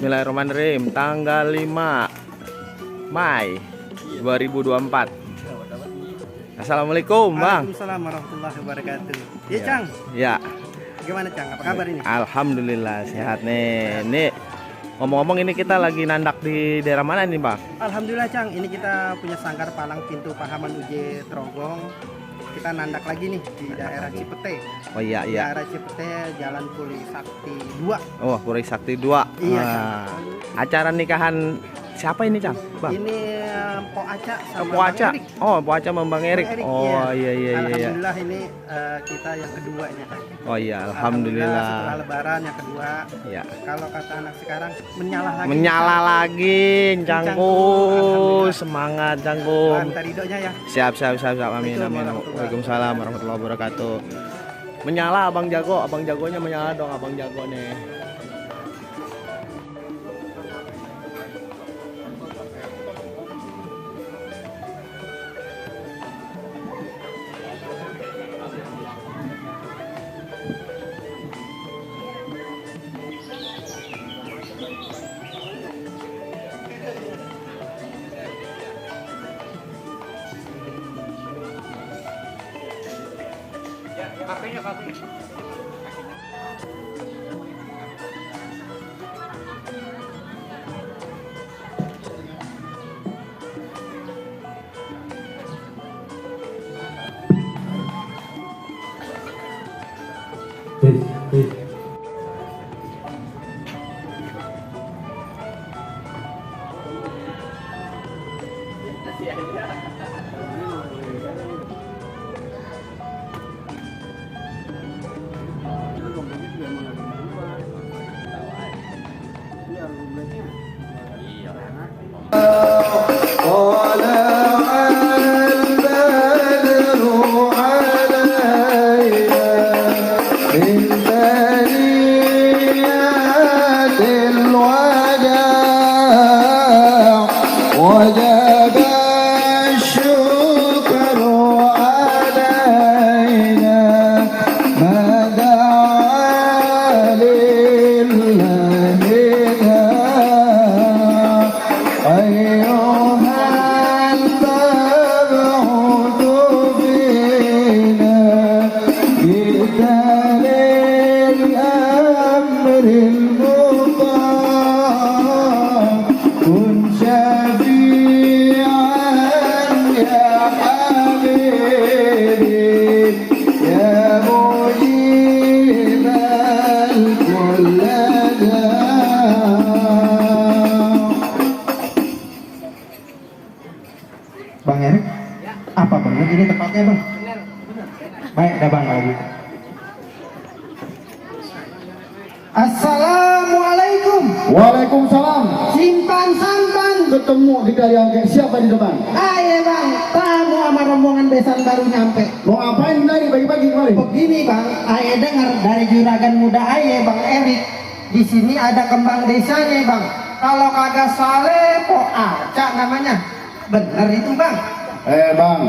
Bismillahirrahmanirrahim. Tanggal 5 Mei 2024. Assalamualaikum, Bang. Waalaikumsalam warahmatullahi wabarakatuh. Ya, Cang. Ya. Gimana, Cang? Apa kabar ini? Alhamdulillah sehat nih. Nih, ngomong-ngomong ini kita lagi nandak di daerah mana nih, Bang? Alhamdulillah, Cang. Ini kita punya sangkar palang pintu Pahaman UJ Trogong. Kita nandak lagi nih di daerah Cipete. Oh iya, iya. Daerah Cipete, Jalan Puri Sakti 2. Oh, Puri Sakti 2. Iya, Acara nikahan siapa ini, Cang? Bang. Ini Po Aca sama Po Aca. Bang Erik. Oh, Po Aca sama Bang Erik. Bang Erik, Oh, iya iya iya. Alhamdulillah ini kita yang keduanya. Oh iya, alhamdulillah. Setelah lebaran yang kedua. Ya. Kalau kata anak sekarang menyala lagi. Menyala lagi, Cangku. Semangat, Cangku. Minta ridhonya ya. Siap. Amin amin. Waalaikumsalam warahmatullahi wabarakatuh. Menyala Abang Jago, Abang Jagonya menyala dong, Abang Jago nih. Kakeknya. Bang Erik, apa benar ini tempatnya, Bang? Benar. Baik, ada Bang lagi. Assalamualaikum. Waalaikumsalam. Simpan sampan. Ketemu di kalian kayak siapa di depan? Ayo Bang, tamu sama rombongan besan baru nyampe. Mau ngapain dari pagi-pagi kemarin? Begini Bang, ayo dengar dari juragan muda ayo Bang Erik. Di sini ada kembang desanya Bang. Kalau kagak salah, Po Aca namanya. Bener itu Bang? Bang,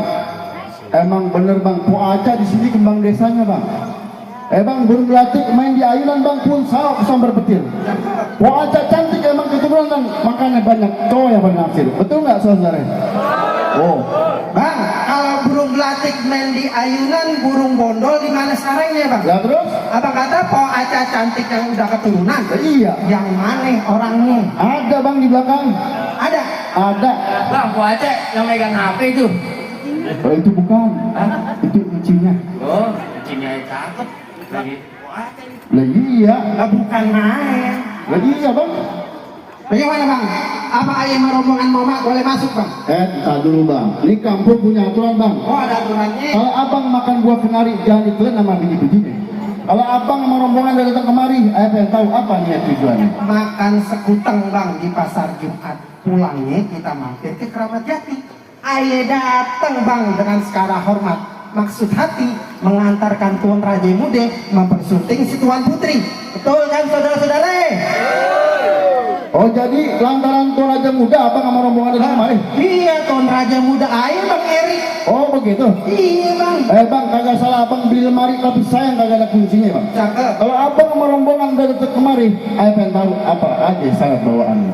emang bener Bang, Po Aca di sini kembang desanya Bang. Bang, burung gelatik main di ayunan Bang pun saw kesambar petir. Po Aca cantik emang keturunan Bang, makanya banyak cowok yang bernaksir. Betul nggak saudara? Oh, Bang, kalau burung gelatik main di ayunan, burung bondol di mana sarangnya Bang? ya terus? Abang kata Po Aca cantik yang udah keturunan. Iya. Yang mana orangnya? Ada Bang di belakang. Ada. Ada. Bang, Bu Aceh yang megang HP itu. Oh, itu bukan. Itu kucingnya. Oh, kucingnya cakep. Lagi Bu Aceh. Lah iya. Lah bukan main. Lah iya Bang. Bagaimana Bang? Apa ayah rombongan mama boleh masuk Bang? Entar dulu Bang. Ini kampung punya aturan Bang. Oh ada aturannya. Kalau abang makan buah kenari jangan ditelan sama biji-bijinya. Kalau abang sama rombongan dari datang kemari, ayah pengen tahu apa niat tujuannya. Makan sekuteng Bang di pasar Jumat. Pulangnya kita mampir ke Keramat Jati. Ayah datang Bang dengan segala hormat. Maksud hati mengantarkan Tuan Raja Muda mempersunting si Tuan Putri. Betul kan saudara-saudara? Oh jadi lantaran Tuan Raja Muda abang sama rombongan dari kemari? Iya Tuan Raja Muda ayah Bang Erik. Oh begitu. Iya bang. Bang, kagak salah abang beli lemari tapi sayang kagak ada kuncinya bang. Cakep. Kalau abang sama rombongan dari kemari, saya pengen tahu apa aja syarat bawaannya.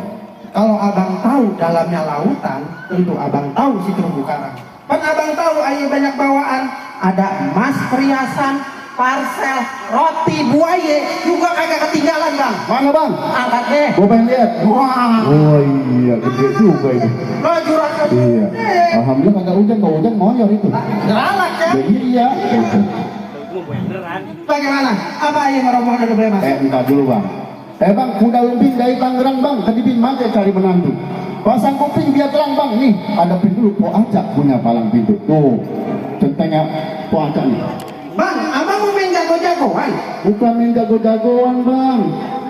Kalau abang tahu dalamnya lautan, tentu abang tahu si terumbu karang. Pan abang tahu ayah banyak bawaan, ada emas, perhiasan, parcel, roti, buaya, juga kagak ketinggalan bang. Mana bang? Angkat deh. Gua pengen lihat. Wah. Oh iya, gede juga ini. Lo juragan. Iya. Alhamdulillah kagak hujan, kalau hujan moyor itu. Galak kan? Jadi iya. Bagaimana? Apa yang merombong dari beli mas? Entar dulu bang. Bang, kuda lumping dari Tangerang bang, ke Dipin Mante cari menantu. Pasang kuping biar terang bang. Nih, hadapin dulu Po Acak punya palang pintu. Tuh, centengnya Po Acak nih. Bang, abang mau main jago-jagoan? Bukan main jago-jagoan bang.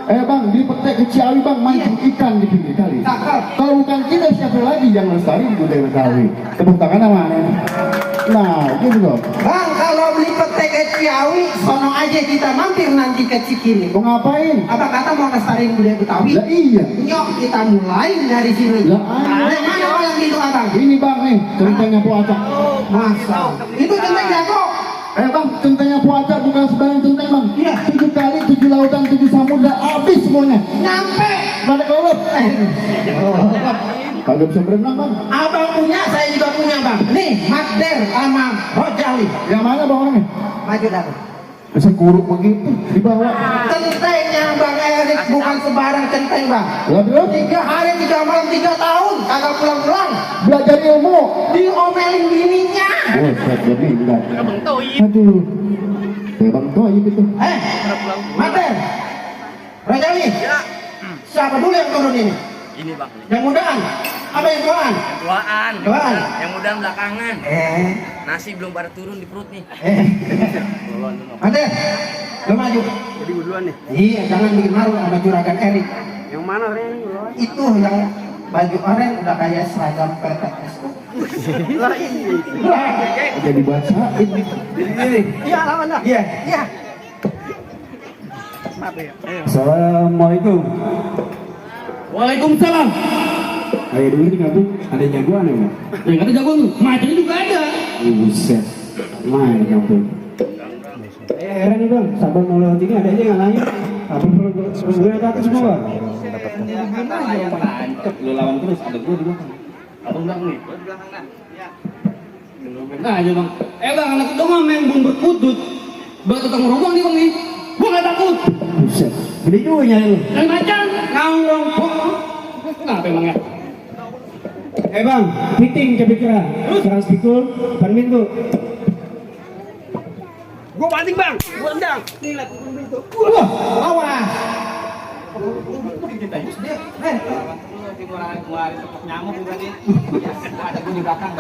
Bang, di petek ke Ciawi bang, mancing ikan di pinggir kali. Cakep. Kalau bukan kita siapa lagi yang lestari budaya Betawi? Tepuk tangan mana? Nah, gitu dong. Bang, kalau beli petek ke Ciawi, sono aja kita mampir nanti ke Cikini. Mau ngapain? Apa kata mau lestariin budaya Betawi? Lah iya. Nyok, kita mulai dari sini. Lah, ayo. Yang mana palang gitu abang? Ini bang nih, centengnya Po Acak. Masa? Itu centeng jago. Bang, centengnya Po Acak bukan sembarang centeng bang. Iya. 7 kali, 7 lautan, 7 samudra, habis semuanya. Nyampe. Mana kelop? Kagak bisa berenang bang. Abang punya, saya juga punya bang. Nih, Magder sama Rojawi. Yang mana bang orangnya? Maju dah. Bisa kuruk begitu, dibawa. Centengnya bang Erik, bukan sebarang centeng bang. Lah belum? 3 hari, 3 malam, 3 tahun. Kagak pulang-pulang. Belajar ilmu. Diomelin bininya. Oh, saya jadi enggak. Aduh. Bang Toy gitu. Magder. Rojawi. Siapa dulu yang turun ini? Ini bang, Yang mudaan? Apa yang tuaan? tuaan. Tuaan. Yang mudah belakangan. Nasi belum pada turun di perut nih. Magder. Lo maju. Jadi gue duluan nih. Iya, jangan bikin malu sama juragan Erik. Yang mana Ren? Itu yang baju oranye udah kayak seragam PTS. Lah ini. Jadi bacain. Iya, lawan dah. Iya. Iya. Assalamualaikum. Waalaikumsalam. Ayo dulu ini kamu ada jagoan ya bang? Yang kata jagoan tuh, macam juga ada. Buset. Main kamu. Heran nih bang, sabar mau lewat ini ada aja yang lain. Apa perlu gue kata semua bang? Lu lawan terus, ada gue di belakang. Abang belakang nih. Nah aja bang. Bang, anak itu mah main bun berputut. Bang tukang rombong nih bang nih. Gue gak takut. Buset. Gede juga nyari lu. Dan macan, ngawang. Kenapa emang ya? Bang, fitting kepikiran. Sekarang spikul, parmin tuh. Gue banting bang, gue endang. Nih lihat pintu. Wah, awas. Nyamuk juga nih. Ada gue di belakang.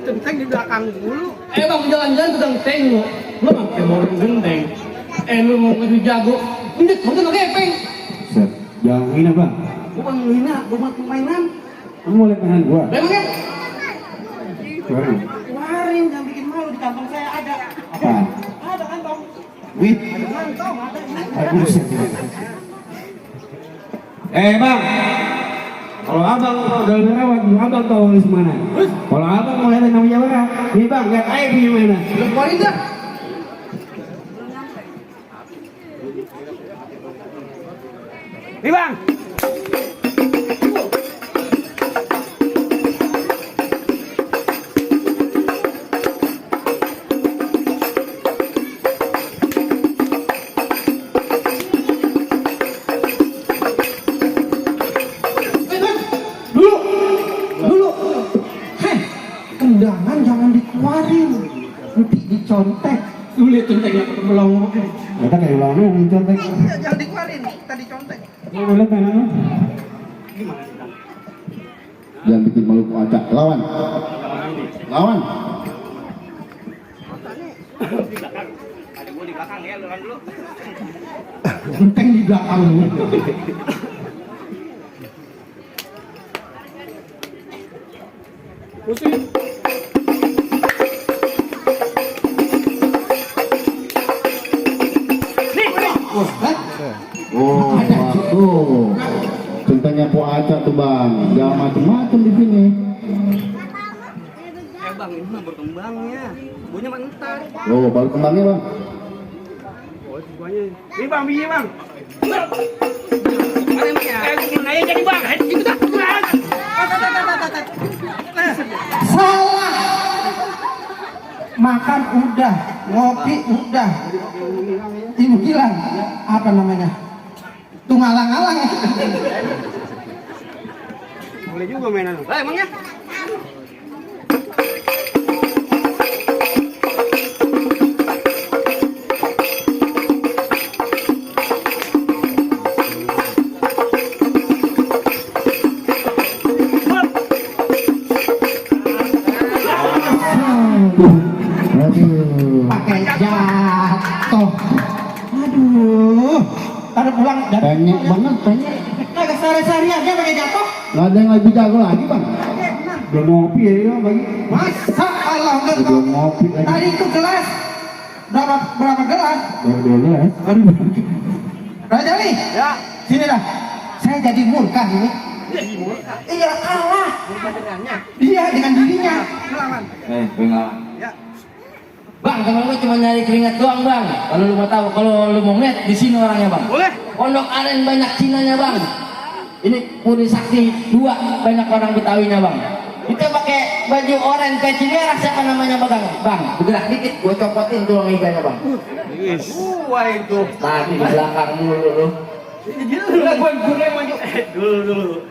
Centeng di belakang dulu. Bang, jalan-jalan ke genteng lu. Lu mah mau genteng. Lu mau ngadu jago. Ini mau gepeng. Buset. Jangan hina bang. Bukan menghina, buat permainan. Kamu mau lihat mainan gua? Memangnya? Kemarin. Kemarin jangan bikin malu, di kantong saya ada. Apaan? Ada kantong. Wih. Ada kantong, ada. Buset. Bang, kalau abang mau dalam merawat, abang tahu harus mana. Kalau abang mau lihat namanya orang, nih bang, lihat aja punya mana. Lu keluarin dah. Nih bang. Dulu. Undangan jangan dikeluarin. Nanti dicontek. Lu lihat centengnya melongo. Kita kayak ulang lu mencontek. Jangan dikeluarin, tadi contek. Mau lihat mainan lu? Jangan bikin malu Po Acak. Lawan. Lawan. Ada gue di belakang ya, lu kan dulu. Genteng di belakang lu. Oh, waduh. Ceritanya Po Aca tuh bang, jangan macem-macem di sini. Bang, ini mah berkembangnya. Buahnya mah entar. Oh, baru kembangnya bang. Oh, buahnya. Ini bang, biji bang. Mana emangnya? Ayo jadi bang. Itu dah. Salah. Makan udah, ngopi udah. Ibu bilang apa namanya? Tunggalang-alang. Boleh juga mainan. Lah emangnya? Aduh. Pakai jatuh. Aduh. Taruh pulang dan Banyak banget, banyak. agak sehari-hari aja pakai jatuh. Nggak ada yang lebih jago lagi bang. Belum ngopi ya bagi. Masa Allah enggak Udah ngopi lagi. Tadi itu gelas berapa gelas? Dua-duanya ya. Raja nih. Ya. Sini dah. Saya jadi murka ini. Iya kalah. Iya dengan dirinya. Melawan. Pengalaman. Bang, temen gue cuma nyari keringat doang bang. Kalau lu mau tahu, kalau lu mau ngeliat di sini orangnya bang. Boleh. Pondok Aren banyak Cinanya bang. Ini Puri Sakti 2 banyak orang Betawinya bang. Kita pakai baju oranye peci merah siapa namanya bang? Bang, bergerak dikit, gue copotin tulang iganya bang. Wah itu. Tadi di belakang mulu lu. Udah gue yang maju. Dulu.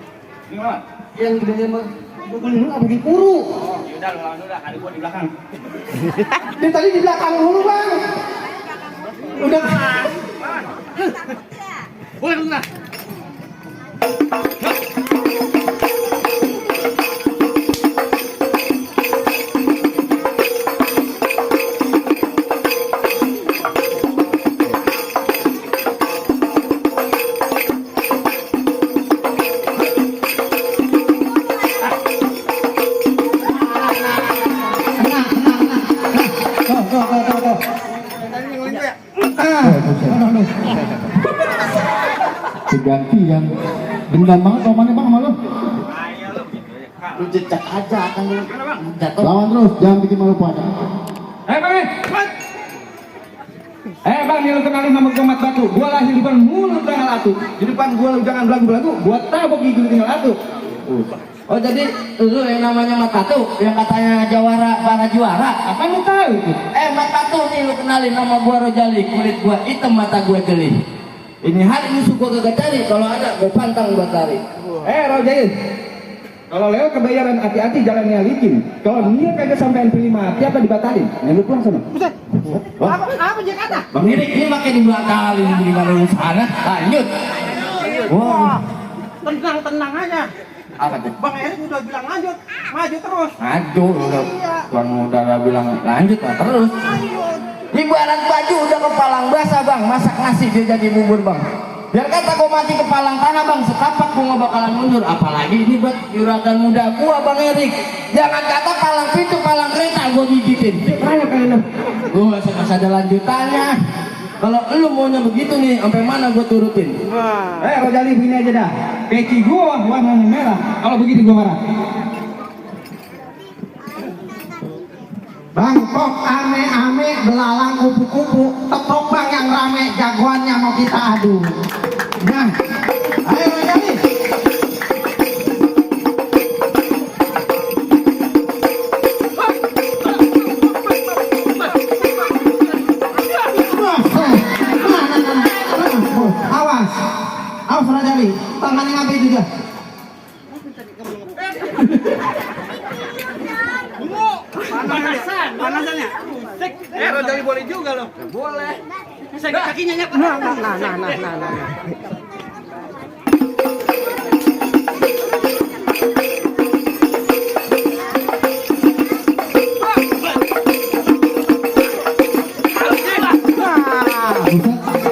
Ini mah. Yang gede mah. Gue nggak bikin kuru. Yaudah, lu lawan udah. Kali gue di belakang. Dia tadi di belakang dulu bang. Udah. Boleh dulu nah. Tuh. Ah, aduh. Diganti yang dendam banget omongannya bang sama lu. Lu jejak aja akan lu jatuh. Lawan terus, jangan bikin malu Po Aca. Bang, bang, nih lu kenalin nama gua Mat Batu. Gua lahir di depan mulut tanggal atu. Di depan gua lu jangan belagu-belagu. Gua tabok gigi tinggal atu. Oh jadi lu yang namanya Mat Batu yang katanya jawara para juara. Apa lu tahu itu? Mat Batu nih lu kenalin nama gua Rojali, kulit gua hitam mata gua jeli. Ini hari musuh gua kagak cari, kalau ada gua pantang buat lari. Rojain. Kalau lewat kebayaran hati-hati jalannya licin. Kalau dia kagak sampai MP5 hati apa dibatalin? Yang lu pulang sana. Apa dia kata? Bang Irik ini makin dibatalin gimana lu sana? Lanjut. Wah. Tenang aja. Apa tuh? Bang Erik udah bilang lanjut, maju terus. Maju udah. Tuan udara bilang lanjut lah terus. Ibarat baju udah kepalang basah bang, masak nasi dia jadi bubur bang. Biar kata gua mati kepalang tanah bang, setapak gua nggak bakalan mundur. Apalagi ini buat juragan muda gua bang Erik. Jangan kata palang pintu, palang kereta gua gigitin. Kayak lu. Gua masih ada lanjutannya. Kalau lu maunya begitu nih, sampai mana gua turutin? Rojali begini aja dah. Peci gua warnanya merah. Kalau begitu gua marah. Bangkok ame-ame belalang kupu-kupu tetop bang yang rame jagoannya mau kita adu. Nah, ayo Rojali. Awas Rojali, tangannya ngapain itu dia? Panasannya. Rojali boleh juga loh. Boleh. Saya kakinya nyap. Nah.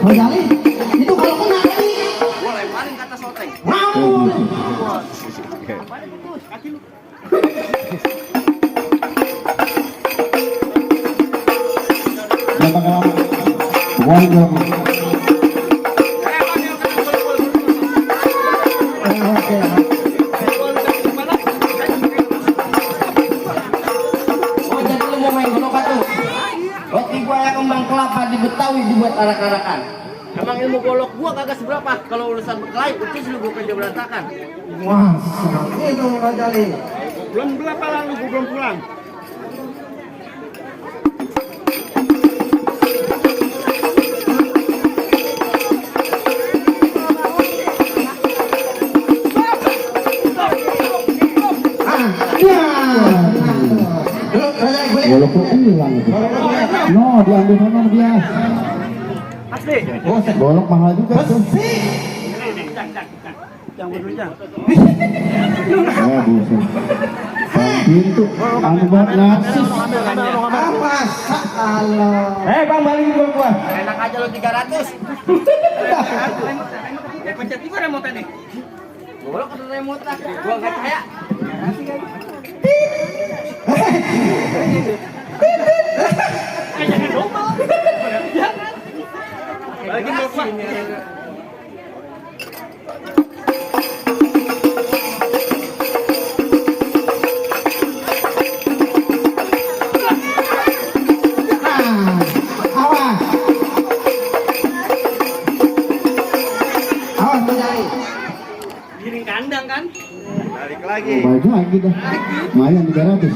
Rojali, itu kalau kena nih. Boleh, paling kata soteng. Mau. Yang pengalaman. Wah, Betawi dibuat arak-arakan. Emang ilmu golok gua kagak seberapa. Kalau urusan berkelahi, ucis lu gua kerja berantakan. Wah, senang itu Raja Ali. Belum berapa lalu gua belum pulang. Golok kok hilang itu. No, diambil sama dia. Asli. Golok mahal juga tuh. Yang bener jang. Ya buset. Pintu anu buat nasi. Apa salah? Bang, balikin golok gua. Enak aja lo 300. Ya pencet juga remote nih. Golok ada remote lah. Gua enggak percaya. Jangan domba. Balikin golok gua. Awas Raja Ali. Giring kandang kan? Balik lagi. Balik lagi dah. Lumayan 300.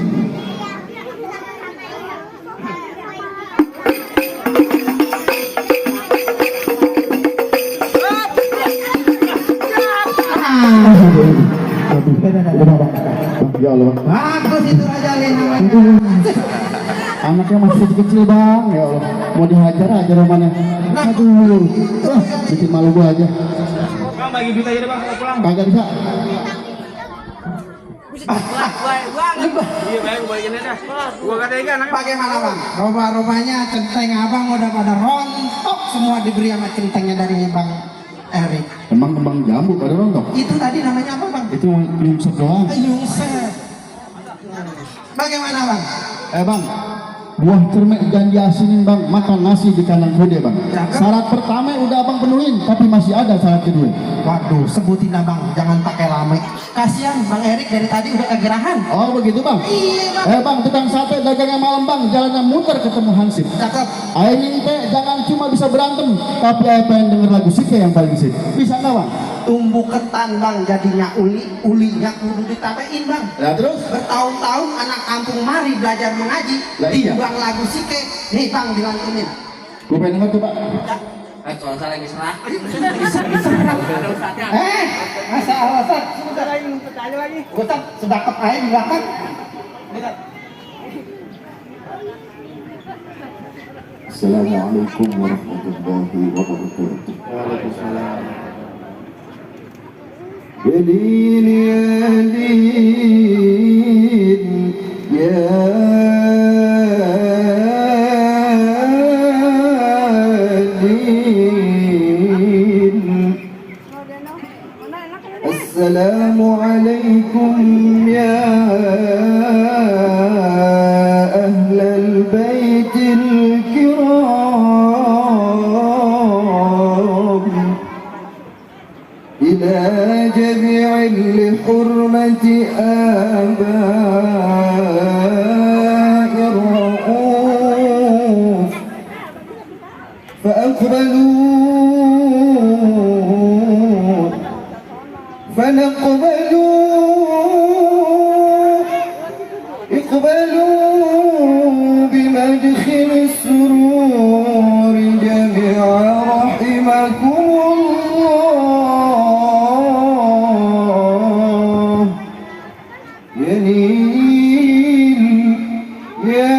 Ya Allah. Bagus itu Raja Ali namanya. Anaknya masih kecil bang, ya Allah. Mau dihajar aja rumahnya. Aduh, bikin malu gua aja. Bang, bagi duit aja deh bang, kalau pulang. Kagak bisa. Iya bang, gue bagiin aja. Gua katanya kan anaknya. Bagaimana bang? Rupa-rupanya centeng abang udah pada rontok semua diberi sama centengnya dari bang Erik. Emang kembang jambu pada rontok. Itu tadi namanya apa bang? Itu nyungsep doang. Nyungsep. Bagaimana bang? Bang, buah cermek janji asinin bang, makan nasi di kandang kude bang. Syarat pertama udah abang penuhin, tapi masih ada syarat kedua. Waduh, sebutin abang, jangan pakai lame. Kasihan bang Erik dari tadi udah kegerahan. Oh begitu bang? Iya bang. Bang, tukang sate dagangnya malam bang, jalannya muter ketemu Hansip. Cakep. Ayo teh jangan cuma bisa berantem, tapi ayah pengen denger lagu Sike yang paling sih. Bisa nggak bang? Tumbuh ketan bang, jadinya ulinya kudu ditambahin bang. Ya terus? Bertahun-tahun anak kampung mari belajar mengaji, Lah iya. timbang lagu Sike, nih bang dilantunin. Gue pengen denger tuh pak. Soal saya lagi serah. Masa alasan? Sebentar lagi, aja lagi. Ustaz, sedekap aja di belakang. Assalamualaikum warahmatullahi wabarakatuh. Waalaikumsalam. Yadin Assalamualaikum ya ahlal baitil kiram ila jami'il hurmati aba'ir ra'uf فأقبلوا فنقبلوا اقبلوا بمدخل السرور جميعا رحمكم الله يا نيل يا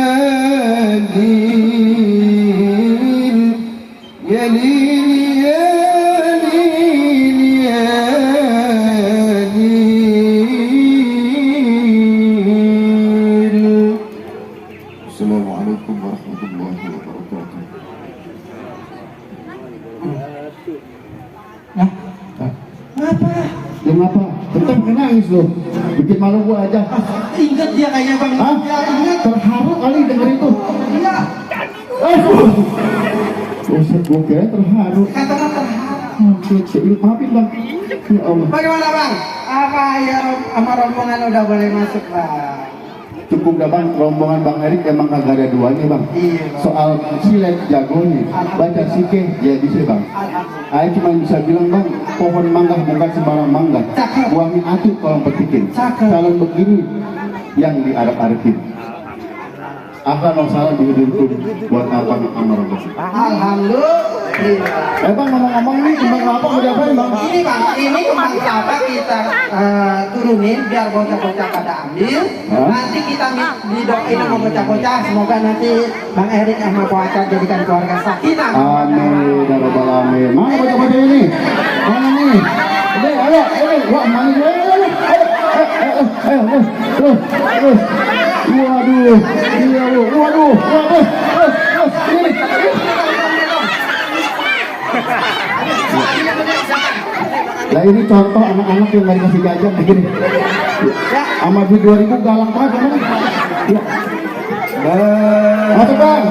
نيل يا نيل يا نيل يا نيل السلام عليكم ورحمة الله وبركاته. Ngapa? Lu ngapa? Tetep nangis lu. Bikin malu gua aja. Ingat dia kayaknya bang. Hah? Ya ingat. Terharu kali denger itu. Iya. Aduh. Buset gua kira terharu. Katakan terharu. Maafin bang. Ya Allah. Bagaimana bang? Apa ya sama rombongan udah boleh masuk bang? cukup dah bang, rombongan Bang Erik emang kagak ada duanya bang. Iya, Bang. Soal silet jagonya, baca sikeh ya bisa bang. Saya cuma bisa bilang bang, pohon mangga bukan sembarang mangga. Cakep. Buangin atu kalau petikin. Cakep. Calon begini yang diarep-arepin. Ahlan wa sahlan dihidupkan buat abang Amar. Alhamdulillah. Bang ngomong-ngomong nih kembang kelapa udah apa bang? Ini bang, ini kembang kelapa kita turunin biar bocah-bocah pada ambil. Hah? Nanti kita didoain sama bocah-bocah. Semoga nanti Bang Erik sama Po Aca jadikan keluarga sakinah. Amin ya rabbal alamin. Mana bocah-bocah ini? Mana nih? Ayo, wah mana ini? Ayo. Waduh, iya lu, waduh. Ini. Lah ini contoh anak-anak yang nggak dikasih jajan begini. Sama duit 2000 galang banget. Ya. Masuk bang.